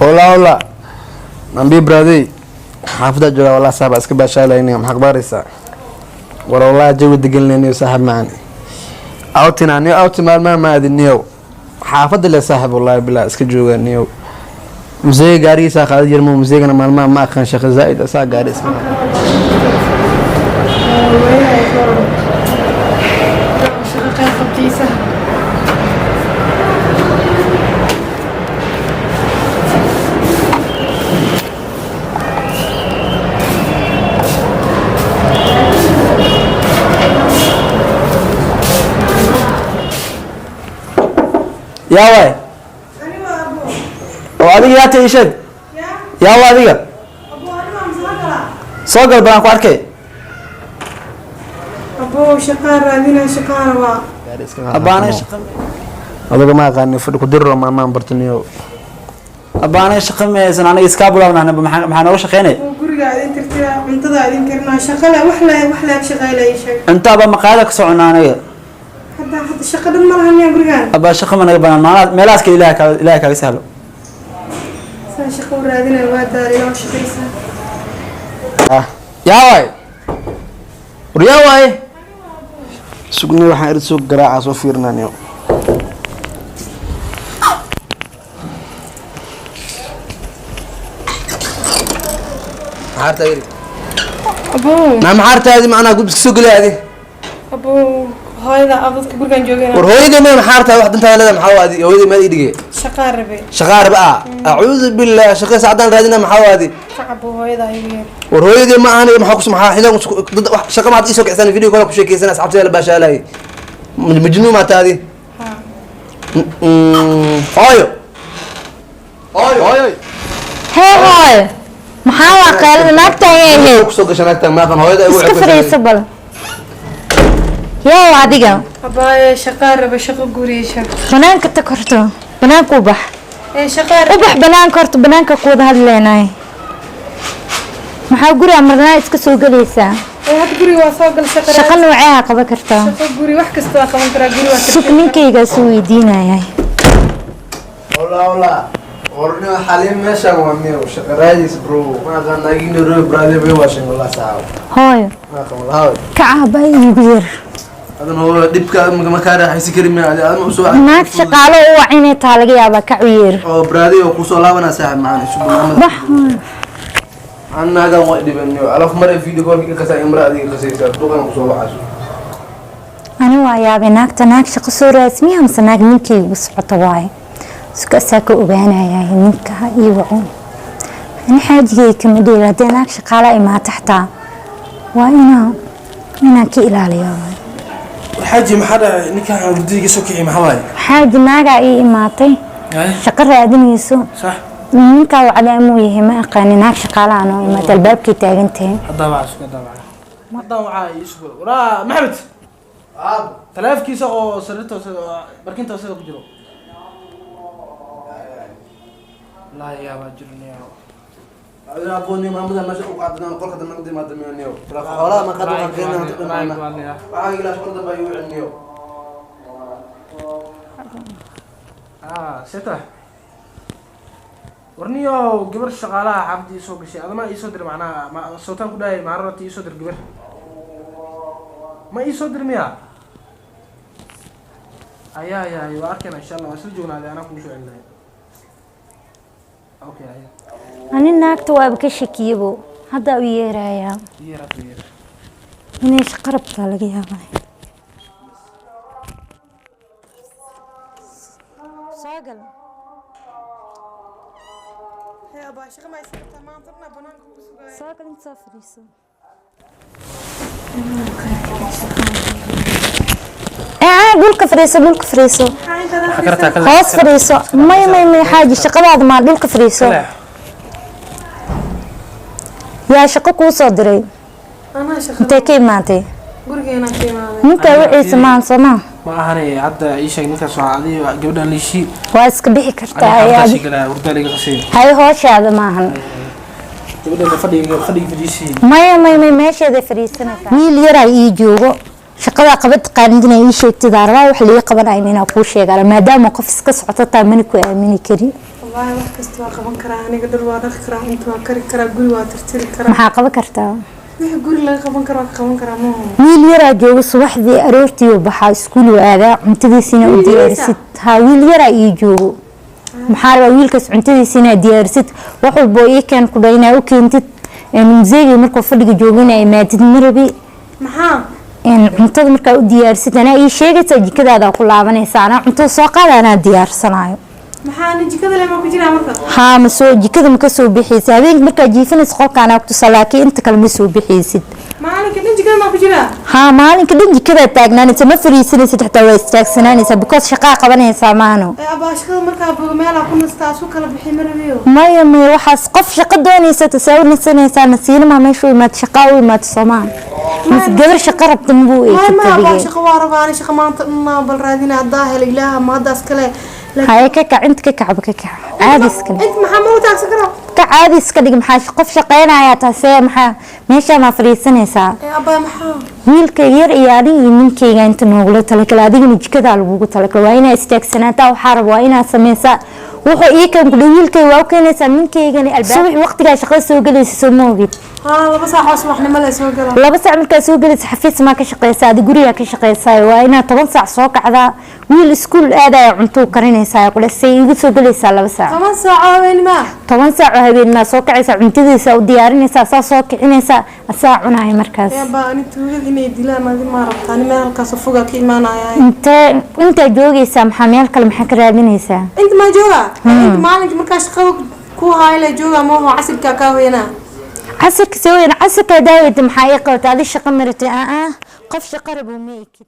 Hola hola. Nambi brother. Xaafada jooga walaa saaxiib iska baashaalayna maxaa qabaraysaa? War walaa jawi degan leenayo saaxiib macaan. Outing aniyo outing maalmaha ma aadin niyow. Xaafada le saaxiib wallahi bilaa iska jooga niyow. Museega gaarigiisa qaadi jirmo museegana maalmaha ma aqaan shaqo zaa'id asaa gaari iska. Shaqo qayb qabtiisa. Yaa waay oo adiga yaa ta ii sheeg, yaa waa adiga soo gal balan ku arkay. Aboo, shaqaa raadina, shaqaa rabaa. Gaari iska Abbaanay shaqa. Adiga ma aqaan fadhi ku dirro maalmahan barto niyow. Abbaanay shaqa ma haysan, aniga iskaa bilaabnaa, maxaa nooga shaqeynay? Oo guriga idin tirtira, cuntada idin karinaa, shaqo le wax le wax le shaqeyle ii sheeg. Cunto abaa maqaayada ka soconnaa aniga. Hadda shaqo dhan ma lahan miyaa gurigaan? Abaa, shaqa ma naga banaan maalaha meelahaas kale, ilaah kaaga ilaah kaaga sahlo. Saa shaqo u raadinaya waa daal ilaa shaqaysaa. Ah, yaa waay. War yaa waay. Sugni waxaan irid soo garaaca soo fiirinaa niyow. Maxaarta yiri? Aboo. Na maxaartaadi macnaa gud iska soo gelay adi. Aboo, hooyada ab dadka gurigaan joogayna. War hooyadii ma maxaartaa wax dantaa leedahay maxaa waa adi hooyadii ma ii dhigay. Shaqaa rabe. Shaqaa raba ah. Acuudu billah shaqa saacadaan raadina maxaa waa adi. Kac aboo, hooyada igu yeer. War hooyadii ma ahan maxaa ku maxaa xidan dad wax shaqa maad ii soo kicsan video kale ku sheekaysan asxaabtayda la baashaalay. Majnuun ma taadi. Haa. Hooyo. Hooyo. Hooyo. Hee hooyo, maxaa waa qeylada naagta ayay ahayd? Ku soo gashay naagta ma aqaan hooyada ay Iska fadhiiso bal. Yaa adiga? Abaaye, shaqaa rabe, shaqo guri ii sheeg. Banaanka tag horto, banaanka u bax. Ee shaqaa U rabe. bax banaanka horta, banaanka ku wada hadleynay. Maxaa guriga marnaa iska soo gelaysaa? Ee hadda guriga waa soo gal shaqa. Shaqo noocee ah qaban kartaa? Shaqo guri wax kasta waa qaban karaa, guri waa. Sug, ninkaygaa soo weydiinaya. Hola hola. Warni xalin meeshan waa miyo shaqa raadis bro. Ma aqaan naagii Nairobi brother way waashay wallah saaxiib. Hooyo. Ma aqaan wallah. Kaca baa iigu yar. Adan hooyo dhibka ma ka raaxaysan karin ma adi adama usoo Naag shaqaalo u wac inay taa laga yaabaa, kac u yeer. Oo brother oo ku soo laabanaa saaxiib macaan isu barnaamij. Bax hooyo. Annaga waa dhiban yo alaf mar video call ka qasay imra adiga qasaysa duqan ku soo wacayso. Ani waa yaabay naagta, naag shaqo soo raasmiya mise naag ninkayga ugu socoto waaye? Sukaasaa ka ogaanaya ninka ha ii waco. Ani xaajigay kama dheeri, haddii naag shaqaala imaato xataa waa inaan ka ilaaliya waaye. Xaaji, maxaa dhacay? Ninkan hurdada iga soo kiciy maxaa waaye? Xaaji, naagaa ii imaatay shaqo raadinayso. Sax. Ninkaa wacdaa muu yahay ma aqaani, naag shaqaalaha noo imaatay, albaabkay taagan tahay. Haddaa wacaa suga, haddaa wacaa, haddaan wacaa ii sugo. Waraa Maxamed, taleefkiisa oo sariirta hoose, barkinta hooseda ku jiro. Wallaahi yaabaa jiro niyow. Adina aqooni maamada meesha u qaadana qolka dambe u dimaada miyo. Xoolaha ma qad waxaan keenaa inta dhan waxaa ilaa shaqada dambe ayuu cilmiyo. Ah, seta war niyow, gabar shaqaalaha xaafadda ii soo gashay, adama ii soo dir macnaha ma sootaan ku dhahay maararta ii soo dir gabar ma ii soo dir miya? Ayaa ayaa waa arkayna insha Allah, waa isla joognaaday, anaa kugu soo celinaya. Okay, aya. Ani naagta waaba ka shakiyabo, haddaa u yeerayaa. Yeer, hadda yeer. Inay shaqo rabtaa laga yaabaa. Soo gal. Hee abaa, shaqo ma haysataa? Maanta dhan banaanka ugu sugaya. Soo gal, inta soo fadhiiso. Ee dhulka fadhiiso, dhulka fadhiiso. Maxaa intaad akhrisaa? Hoos fadhiiso. May may may xaaji, shaqadaada maa, dhulka fadhiiso. Yaa shaqo kuu soo diray? Anaa shaqo. Intee ka imaatay? Gurigeenaan ka imaaday. Ninkaa waciisa maahan soo maa? Ma ahane, hadda ii sheeg ninkaas waa adiga gabadhan liishii. Waa iska bixi kartaa. Aniga ay xaafaddaa adi sheegalaa hurdaa liiga qasay. Hay, hooshaada maahan. Gabadhan fadhiga fadhiisii. Maya may may, meesheeday fadhiisanaysaa. Wiil yaraa ii joogo, shaqadaa qabad qaanid inay ii sheegtid rabaa, wax liiga qabanayn inaa kuu sheegaa maadaama qof iska socoto taa mana ku aamini karin. Wallaahi wax kasta waa qaban karaa aniga. Dhar waa dhaqi karaa, cunto waa kari karaa, guri waa tirtiri karaa. Maxaa qaban kartaa? Wixii guri laga qaban karo waa ka qaban karaa, maaha? Wiil yaraa jooga, subaxdii aroortii uu baxaa, iskuul uu aadaa, cuntadiisina u Wiil yariisa? diyaarisid. Haa, wiil yaraa ii joogo. Maxaa rabaa? Wiilkaas cuntadiisa inaad diyaarisid, wax walbo ii keen ku dha inaa u keentid. Museegay markuu fadhiga joogo inaa imaatid ma rabi. Maxaa? Cuntada markaa u diyaarisid anaa ii sheegaysaa, jikadaada ku laabanaysa, anaa cuntada soo qaada, anaa diyaarsanayo. Maxaa ani jikada le maa ku jiraa marka? Haa, ma soo jikada ma ka soo bixaysid. Habeenka markaa jiifanaysa qolka anaa kutusaa, laakiin inta kale ma soo bixaysid. Maalinka dhan jikada maa ku jiraa? Haa, maalinka dhan jikadaa taagnaanaysa, ma fariisanaysid xitaa, waa istaagsanaanaysaa because shaqaa qabanaysaa maano. Ee abaa, shaqada markaa bogo meelaa ku nastaa isu kala bixi ma rabiyo. Maya maya, waxaas qof shaqo doonaysa tasaa u nasanaysaa? Nasiinamaa meesha u imaad, shaqaa u imaad soomaa? Mise gabar shaqo rabta mabuu Maya eegtid? maya abaa. Adige. Shaqo waa rabaa ani, shaqa maanta dhan bal raadina haddaa hela, ilaaha ma haddaas kale. Haye, ka kac inta, ka kacba, ka kac, caadi iska dhig. Inta maxaa mau taagsan karaa? Ka caadi iska dhig. Maxaa qof shaqeynayaa taasee? Maxaa meeshaa maa fadhiisanaysaa? Ee abaa, maxaa? Wiilka yar iyo adiga iyo ninkeyga inta noogula talagalay, adigana jikadaa lagugu talagalay. Waa inaa istaagsanaataa, waxaa raba waa inaad sameysaa. Wuxuu ii kan kudhay wiilkay waa u keenaysaa, ninkeygana albaab. Waqtigaa shaqada soo gelaysa soo ma ogid? Haa, 2 saac oo subaxnimo le soo gala. 2 saac markaa soo gelaysa, xafiis maa ka shaqeysaa? Adi gurigaa ka shaqeysaa. Waa inaad 10 saac soo kacdaa. Wiil iskuul aadaya cuntuu karinaysaa kule, say igu soo gelaysaa 2 saac? 10 saac oo habeenima? 10 saac oo habeenmaa soo kacaysaa, cuntadiisa u diyaarinaysaa, saa soo kicinaysaa, asaa cunaya markaas. Ee abaa, ani tuugada inay dilaan adi maa rabtaa? Ani meel halkaas oo fogaa ka imaanaya. Intee intaa joogaysaa? Maxaa meel kale maxaa ka raadinaysaa? Inta maa jooga? Inta maalinka markaa shaqada ku haayo le jooga maaho, casirkaa kaa hoyanaa. Casirka soo weyn, casirka daawada maxaa ii qabata? Adi shaqo maratay? Aa, qof shaqo rabo ma ekid.